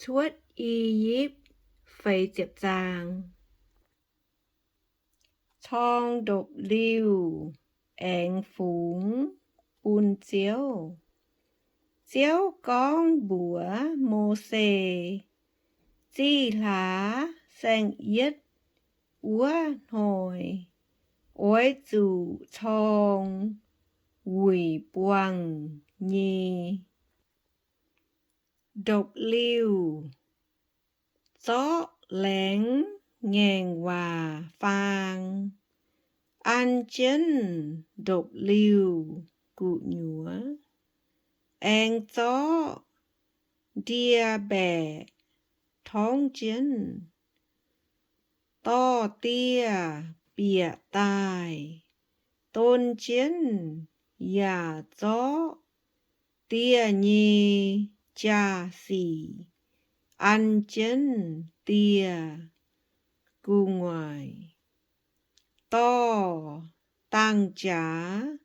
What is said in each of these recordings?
Cuotv I^yipv feix ziepc zaang. Corng ndopv-liuh aengx fungx bun Ziouv. Ziouv gorngv mbuox Mose, Zih hlaax saeng-yietv wuov hnoi oix zuqc corng wuic buangh nyei ndopv-liuh, zorqv laengz ngaengc waac faang an jienv ndopv-liuh gu'nyuoz, aengx zorqv ndie-mbaeqc torngv jienv. Dorh dieh bieqc daaih don jienv yaac zorqv dieh nyei jaa-sic an jienv dieh gu'nguaaic. Dorh dangh jaax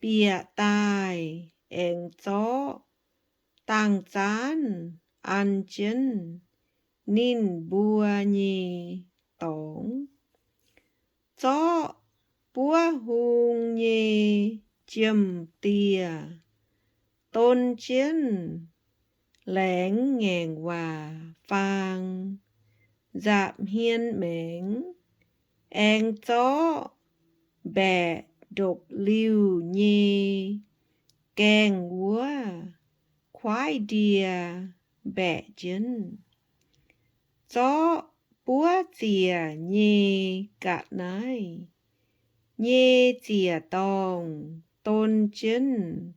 bieqc daaih aengx zorqv dangh zaanv an jienv ninh mbuo nyei dorngx. Zorqv buov hung nyei jiem-dieh don jienv laengz ngaengc waac faang nza'hmien maengx, aengx zorqv mbaeqc ndopv-liuh nyei gaengh wuov kuaaiv ndie mbaeqc jienv. Zorqv buov ziec nyei ga'naaiv nyei ziec-dorngh don jienv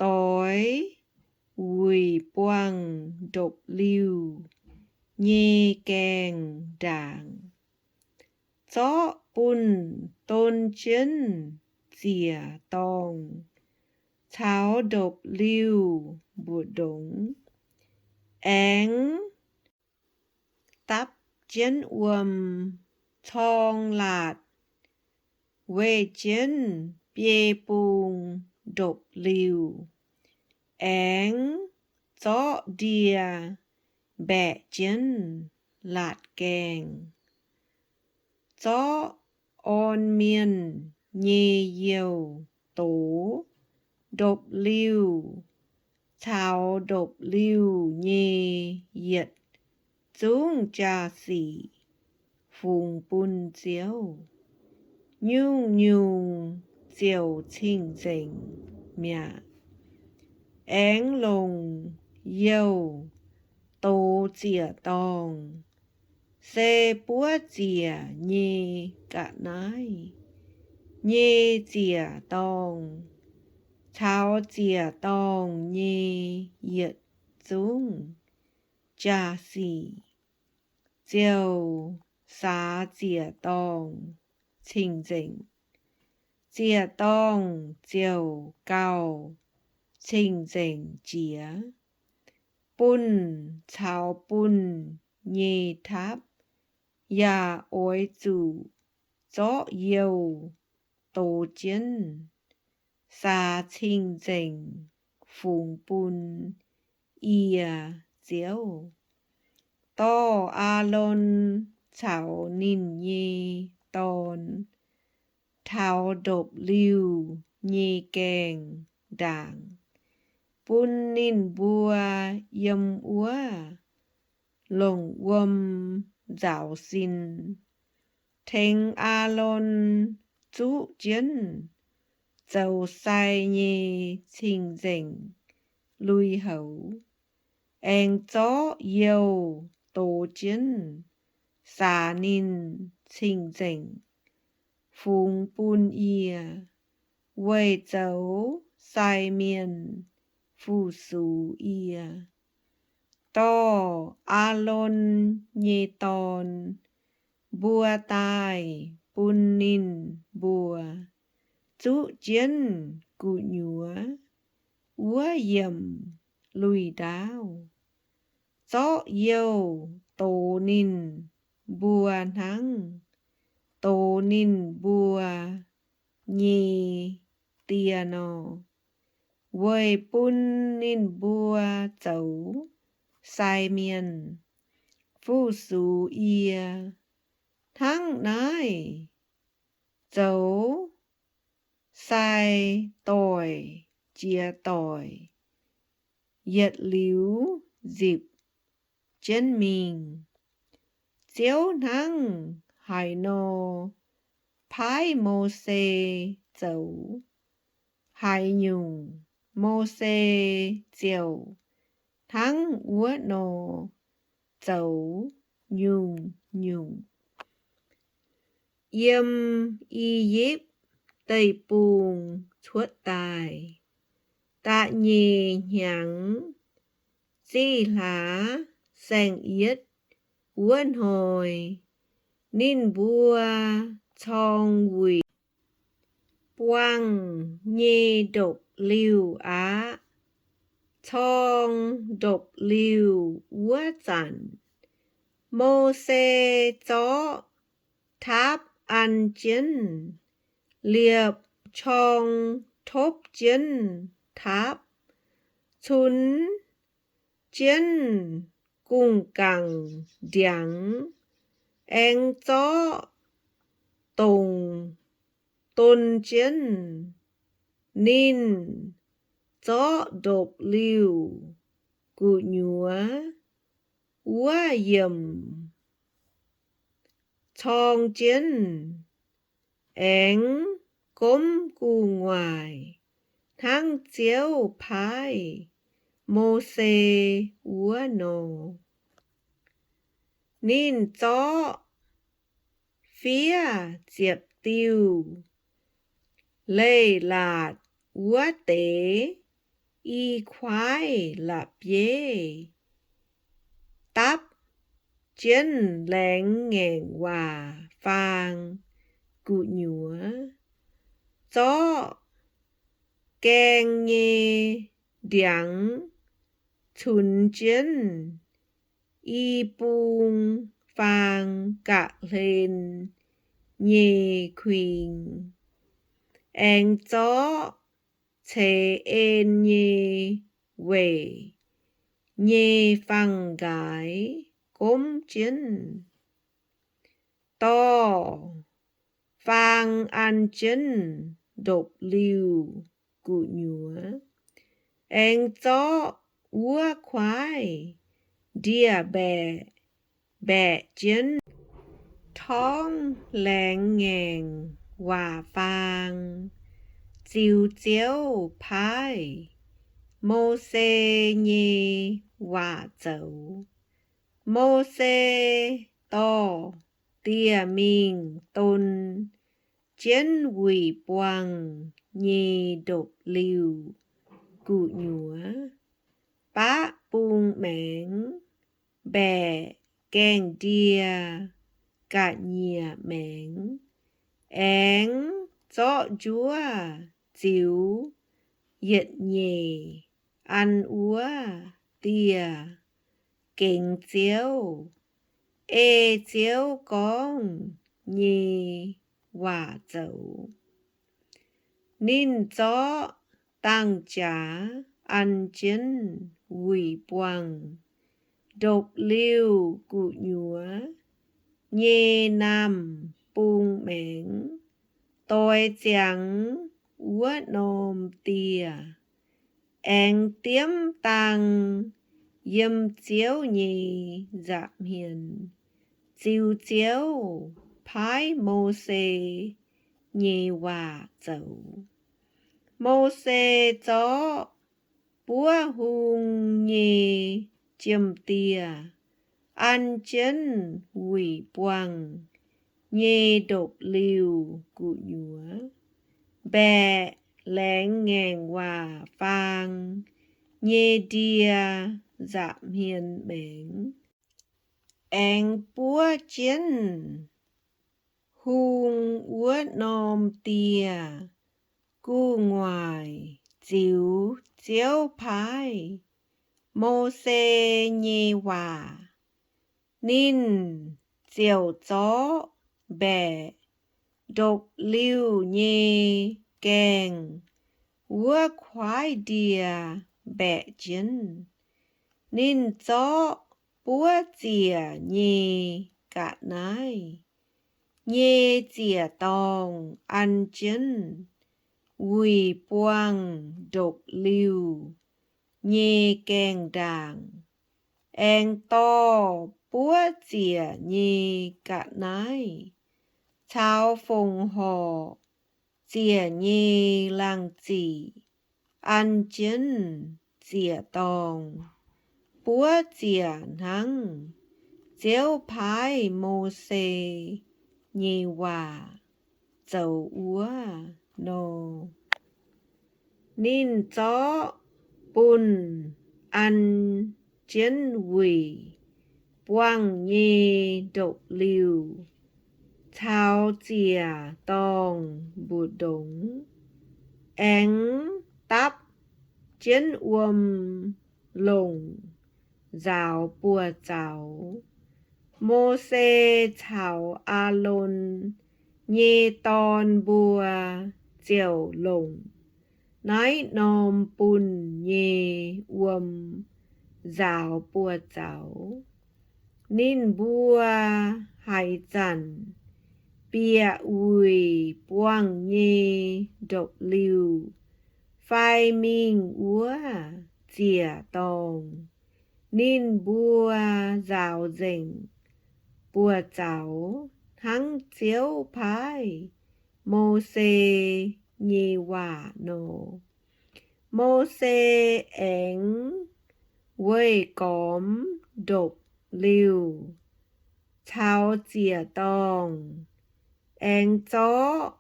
doix wuic buangh ndopv-liuh nyei gaengh ndaangc. Zorqv bunh don jienv ziec-dorngh caux ndopv-liuh mbu'ndongx, aengx dapv jienv wuom corng laatc weih jienv biei bung ndopv-liuh, aengx zorqv ndie mbaeqc jienv laatc gaengh. Zorqv orn mienh nyei youh dox ndopv-liuh caux ndopv-liuh nyei yietc zungv jaa-sic fungx bun Ziouv. Nyungc-nyungc ziouc cing-nzengc mi'aqv. Aengx longc youh dox ziec-dorngh, se buov ziec nyei ga'naaiv nyei ziec-dorngh caux ziec-dorngh nyei yietc zungv jaa-sic, ziouc saax ziec-dorngh cing-nzengc. Ziec-dorngh ziouc gauh cing-nzengc jiex. Bunh caux bunh nyei tapv yaac oix zuqc zorqv youh dox jienv, saax cing-nzengc fungx bun yie, Ziouv. Dorh Aalon caux ninh nyei dorn taux ndopv-liuh nyei gaengh ndaangc, bun ninh mbuo yiem wuov longc wuom nzaaux sin. Tengx Aalon zuqv jienv zoux sai nyei cing-nzengc lui-houx, aengx zorqv youh dox jienv, saax ninh cing-nzengc fungx bun yie, weic zoux sai mienh fu-sux yie. Dorh Aalon nyei dorn mbuo daaih bun ninh mbuo zuqv jienv gu'nyuoz wuov yiemc lui-ndaauv, zorqv youh dox ninh mbuo hnangv dox ninh mbuo nyei die nor, weic bun ninh mbuo zoux sai mienh, fu-sux yie. Hnangv naaiv zoux sai doic jiex doic, yietc liuz nzipc jienv mingh. Ziouv hnangv haaix nor paaiv Mose zoux haaix nyungc, Mose ziouc hnangv wuov nor zoux nyungc-nyungc. Yiem I^yipv Deic-Bung cuotv daaih da'nyeic hnyangx, zih hlaax saeng-yietv wuov hnoi, ninh mbuo corng wuic buangh nyei ndopv-liuh aqv. Corng ndopv-liuh wuov zanc, Mose zorqv taapv an jienv, liepc corng topv jienv taapv, cunx jienv gungh gangc ndiangx, aengx zorqv dongc don jienv. Ninh zorqv ndopv-liuh gu'nyuoz wuov yiemc corng jienv, aengx gomv gu'nguaaic hnangv Ziouv paaiv Mose wuov nor. Ninh zorqv fiev ziepc diuh leiz-latc wuov deix i kuaaiv la'bieiv dapv jienv laengz ngaengc waac faang gu'nyuoz, zorqv gaeng nyei ndiangx cunx jienv i bung faang ga'hlen nyei kuinx, aengx zorqv ceix en nyei weic nyei fangx-nqaaix gomv jienv, dorh faang an jienv ndopv-liuh gu'nyuoz, aengx zorqv wuov kuaaiv ndie-mbaeqc mbaeqc jienv, torngv laengz ngaengc waac faang, ziux Ziouv paaiv Mose nyei waac zoux. Mose dorh dieh mingh don jienv wuic buangh nyei ndopv-liuh gu'nyuoz, baqv bung maengx, mbaeqc gaengh ndie ga'nyiec maengx, aengx zorqv njuov ziux yietc nyeic an wuov dieh gengx Ziouv, ei Ziouv gorngv nyei waac zoux. Ninh zorqv dangh jaax an jienv wuic buangh ndopv-liuh gu'nyuoz nyei naamh bung maengx, doix ziangx wuov norm dieh, aengx diemv dang yiem Ziouv nyei nza'hmien, ziux Ziouv paaiv Mose nyei waac zoux. Mose zorqv buov hung nyei jiem-dieh an jienv wuic buangh nyei ndopv-liuh gu'nyuoz, mbaeqc laengz ngaengc waac faang nyei ndie nza'hmien maengx, aengx buov jienv hung wuov norm dieh gu'nguaaic ziux Ziouv paaiv Mose nyei waac. Ninh ziouc zorqv mbaeqc ndopv-liuh nyei gaengh wuov kuaaiv ndie mbaeqc jienv. Ninh zorqv buov ziec nyei ga'naaiv nyei ziec-dorngh an jienv wuic buangh ndopv-liuh nyei gaengh ndaangc, aengx dorh buov ziec nyei ga'naaiv caux fongc horc ziec nyei laangh ziqc an jienv ziec-dorngh. Buov ziec hnangv Ziouv paaiv Mose nyei waac zoux wuov nor. Ninh zorqv bunh an jienv wuic buangh nyei ndopv-liuh caux ziec-dorngh mbu'ndongx, aengx dapv jienv wuom longc nzaaux buoz-zaux. Mose caux Aalon nyei dorn mbuo ziouc longc naaiv norm bunh nyei wuom nzaaux buoz-zaux. Ninh mbuo haaix zanc bieqc wuic buangh nyei ndopv-liuh fai mingh wuov ziec-dorngh, ninh mbuo nzaaux nzengc buoz-zaux hnangv Ziouv paaiv Mose nyei waac nor. Mose aengx weih gormx ndopv-liuh caux ziec-dorngh, aengx zorqv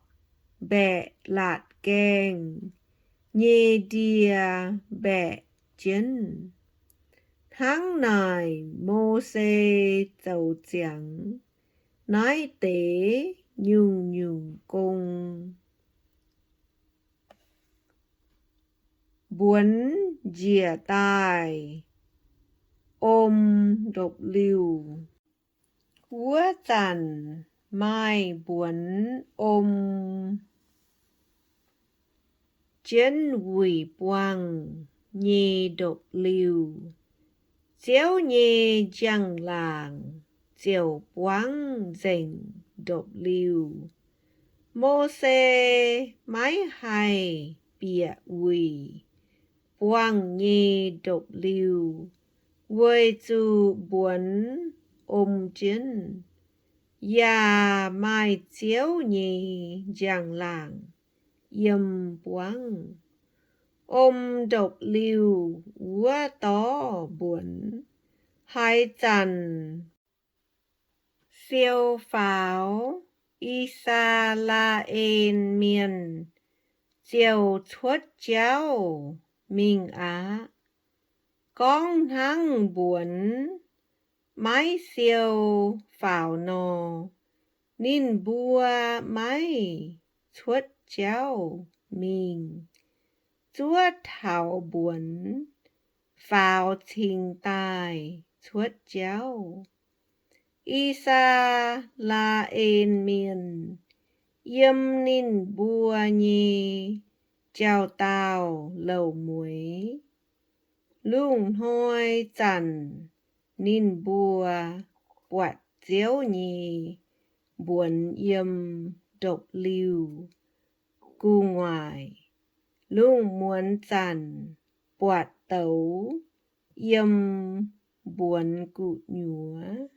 mbaeqc laatc gaengh nyei ndie mbaeqc jienv. Hnangv naaic Mose zoux ziangx naaiv deix nyungc-nyungc gong. Mbuonx njiec daaih om ndopv-liuh. Wuov zanc maaih mbuonx om jienv wuic buangh nyei ndopv-liuh. Ziouv nyei njang-laangc ziouc buangv nzengc ndopv-liuh. Mose maiv haih bieqc wuic buangh nyei ndopv-liuh weic zuqc mbuonx om jienv, yaac maaih Ziouv nyei njang-laangc yiem buangv. Om ndopv-liuh wuov dorv mbuonx haaix zanc, siou faaux I^saa^laa^en Mienh ziouc cuotv jauv mingh aqv. Gorngv hnangv mbuonx maiv siou faaux nor, ninh mbuo maiv cuotv jauv mingh. Zuov taux mbuonx faaux cingx daaih cuotv jauv, I^saa^laa^en Mienh yiem ninh mbuo nyei jauv-daauh louc mueiz. Lungh hnoi zanc ninh mbuo buatc Ziouv nyei mbuonx yiem ndopv-liuh gu'nguaaic. Lungh muonz zanc buatc douz yiem mbuonx gu'nyuoz.